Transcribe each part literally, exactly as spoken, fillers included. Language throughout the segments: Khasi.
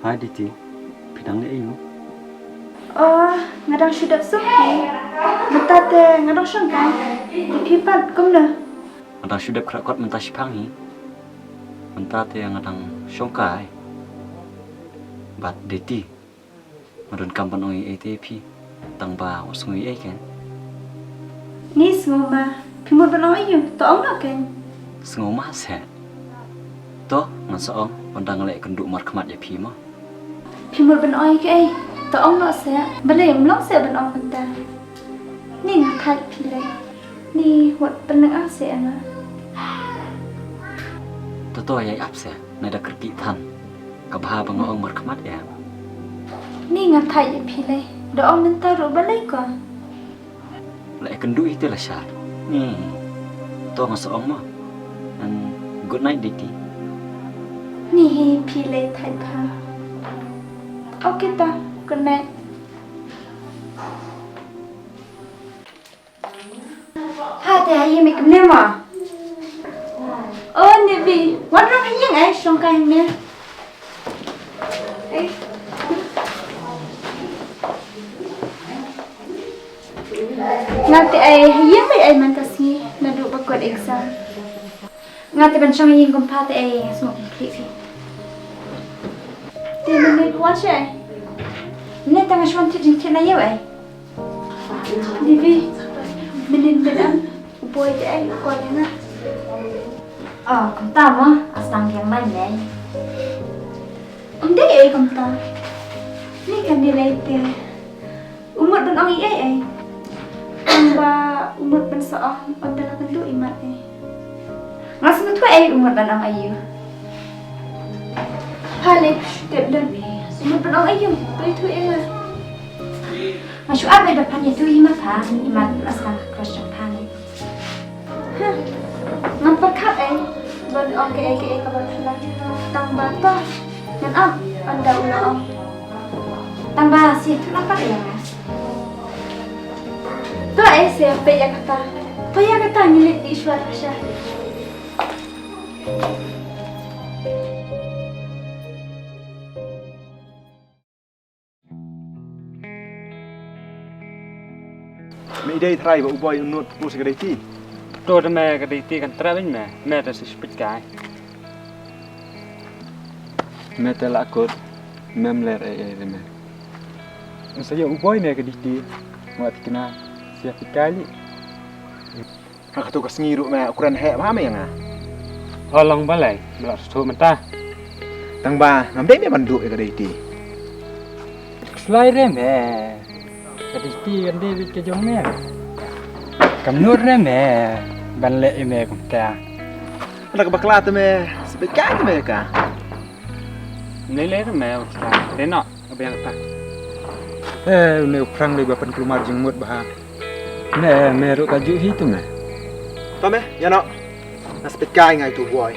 Hi Diti, phi dang leh aïu? Oh, nga dang shu dep suk phi. Mynta te nga dang shongkai. Te phi pat kumno? Nga dang shu dep khreh kot mynta shiphang hi. Mynta te nga dang shongkai. Bad Diti, nga donkam ban ong ei ei te ïa phi. Tang ba wat sngew ei ei kein. Ni sngew ma, phi mut ban ong aïu? To ong noh kein. Sngew ma seh. To, ngan sa ong, ynda nga leh kynduh markhmat ïa phi mo. Phi mut ban ong ei ei, to ong noh seh. Balei ym long seh ban ong mynta? Ni nga thait phi lei. Ni wat pynlong ah seh ïa nga. To to ïai ap seh, nai da kyrkieh than. Ka bha ba nga ong markhmat ïa. Ni nga thait ïa phi lei. Da ong mynta ruh balei ko. La ïakynduh hi te lashai. Ni. To nga sa ong mo. And good night, Diti. Ni hi phi lei thait bha. Okay ta, good night. Ha te ha ïing me kumne mo. Oh, Nivi, wan rung ha ïing ai, shongkai hangne. Ai. Nga te ai ha ïing beit ai mynta sngi naduh ba kut exam. Nga te ban shong ha ïing kum pha te ai nga sngewkhih phi. Te mynne phi wan shaei? Mynne tang nga shu wan thied jingthied na ïew ai. Nivi, mynnin bad am u boi te ai u call ïa nga. Oh, kumta mo, nga sdang biang ban ne. Ym dei ei kumta. Ni kane lei te u mut ban ong ei ei. Tang ba u mut ban sa ong ynda la kynduh i mat ei. Nga sngewthuh ei u mut ban ong aïu. Pha lei shu tip don u mut ban ong aïu. Pha ïathuh ïa nga. Nga shu ap ei ba phan ïathuh hi ma pha, i mat la sdang ha crush jong pha lei. Huh. Ngam pyrkhat ei ban ong kaei kaei kaba phylla. Tang ba to ngan ap ynda u la ong. Tang ba sa ïathuh lang pat ïa nga. To ei sa ïa peit ïa kata. To ïa kata ngi leit dih shuwa sha. Me i dei trai ba u boi u nud pus ka dei ti. To da me ka dei ti kan trai byn me, me da si spit kai. Me te la kut, mem ler ei ei de me. Sa ïa u boi me ka dei ti, ma tikna, sia pit kai li. Ha katu ka sngi ruh me u kren heh bha me ïa nga. Ho long balei me la shu mynta. Tang ba ngam dei me ban duh ïa ka dei ti. Slai re me. Ka dei ti kan dei beit ka jong me. Kam nud re me ban leh ïa me kumta. Ynda ka bakla te me sbeit kai te me ka. Lei lei re me u slai re noh. Abiang ta. Eh, une u Phrang dei ba pynkulmar jingmut bha. Me, me ruh ka juh hi tu me. To me, ïa noh. Nga spit kai ngai tu boi.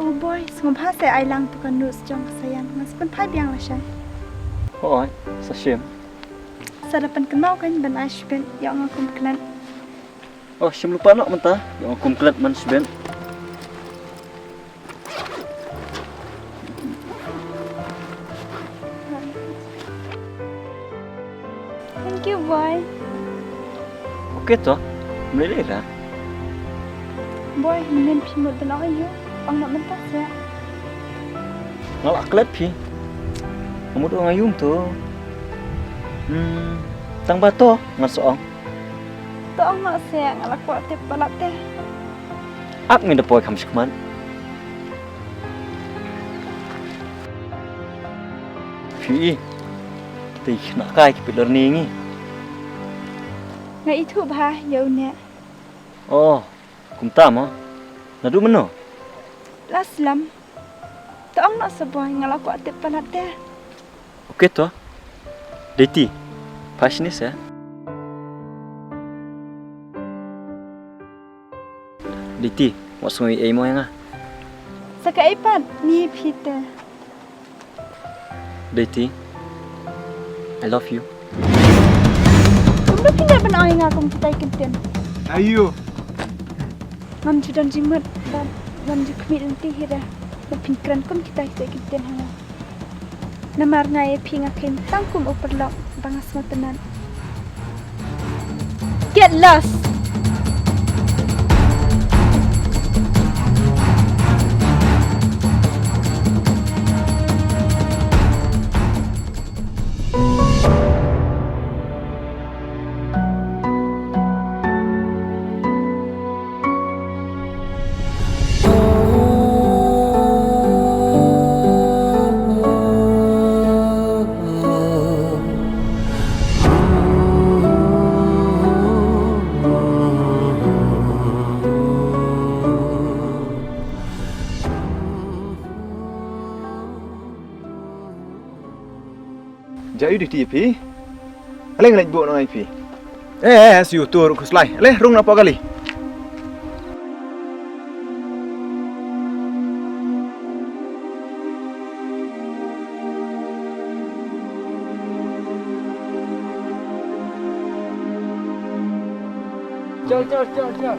Oh boy, sngewbha sa ai lang tu ka notes jong ka Sayan. Ngan sa pynphai biang lashai. Hooid, sa shim. Sa da pynkynmaw kan ban ai shibit ïa nga kum klet. Oh, shim lypa noh mynta ïa nga kum klet man shibit. Thank you, boy. Okay to, mlei lei ra. Boy, mynnin phi mut ban ong aïu, ong noh mynta seh. Nga la klet phi. Nga mut ong aïu to. Hmm, tang ba to ngan sa ong. To ong noh seh, nga la kwah tip palat te. Ap ngi da poi kham shikmat. Phi i, kita i khynnah kai ki pit lor ni ngi. Nga ithuh bha ïa une. Oh, Kumta mo? Naduh mynno? La slem. To ong noh sa boi, nga la kwah tip palat te. Okay to. Dei ti. Phai shane se. Dei ti, wat sngew ei mo ïa nga. Sa kaei pat, ngi phi te. Dei ti, I love you. Kumno phi dei ban ong ïa nga kum kitai kyntien? Ayu. Ngam ju don jingmut bad ngam ju khmih lynti hi re. Ba phin kren kum kitai kitai kyntien ha nga. Namar nga ïa phi nga khein tang kum u paralok ba nga sngewtynnat. Get lost! Jia ayu dei ti phi. Ale ngi leit buh noh ïa phi. Eh, eh, shu tur khuslai. Ale rung na pokali. Chal, chal, chal, chal.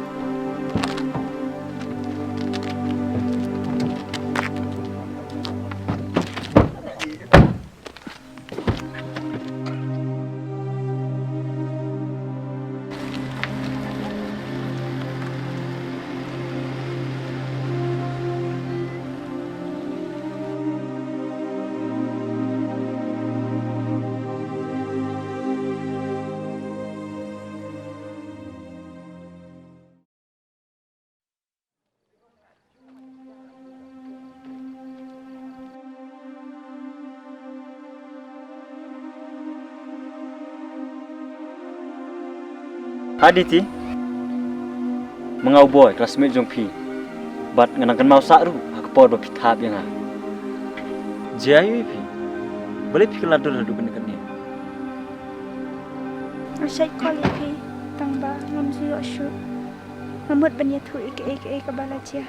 Aditi, ma nga u boi, classmate jong phi. Bad nga nang kynmaw sah ruh ha ka por ba phi thap ïa nga. Jia ayu ïa phi? Balei phi kylla dur haduh kane kane? Nga shait call ïa phi tang ba ngam ju ïoh shuh. Nga mut ban ïathuh ïa kaei kaei kaba la jia.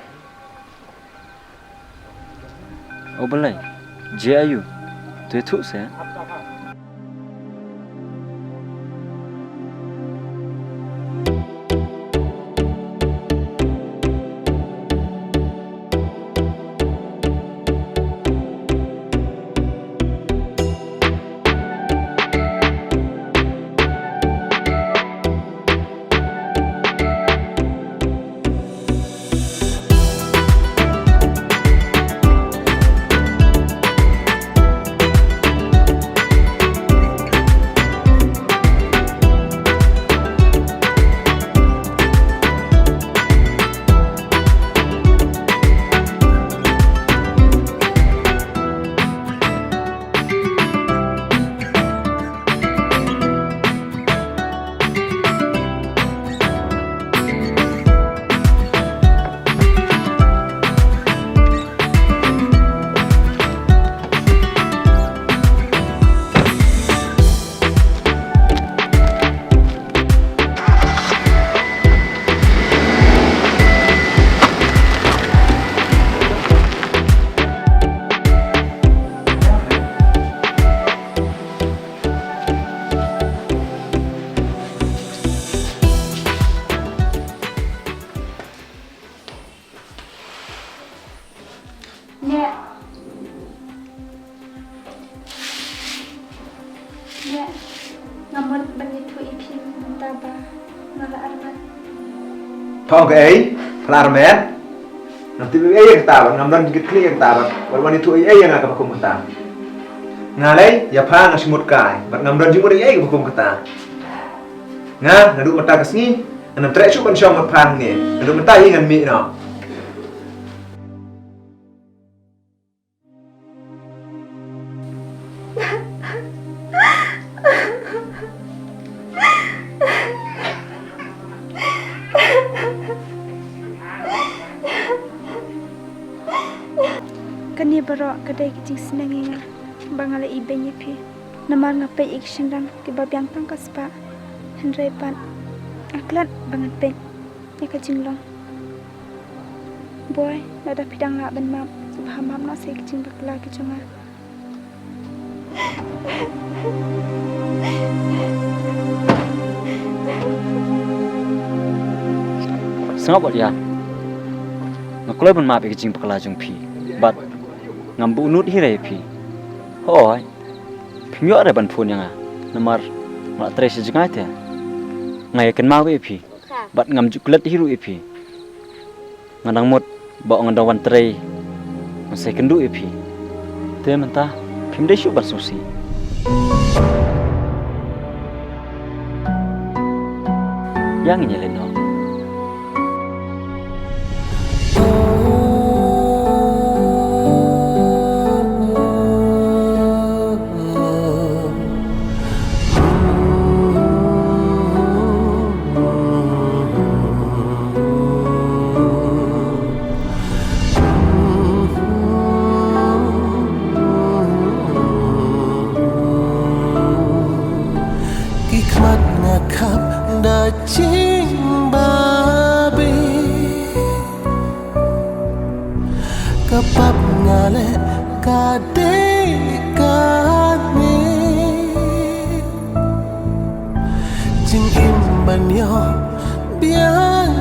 O balei? Jia ayu? To ïathuh seh. Neh. Neh. Nga mut ban ïathuh ïa phi mynta ba nga la armet. Pha ong kaei? Pha la armet? Ngam tip ei ei ïa kata bad ngam don jingkitkhlieh ïa kata bad wat wan ïathuh ei ei ïa nga kaba kum kata. Nga lei ïa pha nga shu mut kai bad ngam don jingmut ei ei kaba kum kata. Nga naduh mynta ka sngi ngan ym treh shuh ban shong bad pha hangne. Naduh mynta hi ngan mih noh. Baroh ka dei ka jingsneng ïa nga ba nga la ibeiñ ïa phi. Namar nga peit ïa ki shynrang kiba biang tang ka spah. Hynrei pat nga klet ba ngan peit ïa ka jinglong. Boi, lada phi dang lah ban map, bha map noh sa ïa ki jingbakla ki jong nga. Sngap wat ïa. Nga kloi ban map ïa ki jingbakla jong phi. Bad ngam buh nud hi re ïa phi. Hooid. Phim ïoh re ban phone ïa nga. Namar nga la trei sha jngai te. Nga ïa kynmaw ïa phi. Bad ngam ju klet hi ruh ïa phi. Nga dang mut ba nga dang wan trei, nga sa ïakynduh ïa phi. Te mynta phim dei shuh ban sngewsih. Ïa ngin ïa leit noh. Ki khmat nga khap da jingbabe. Ka pap nga leh ka dei kane. Jingim ban ïoh biang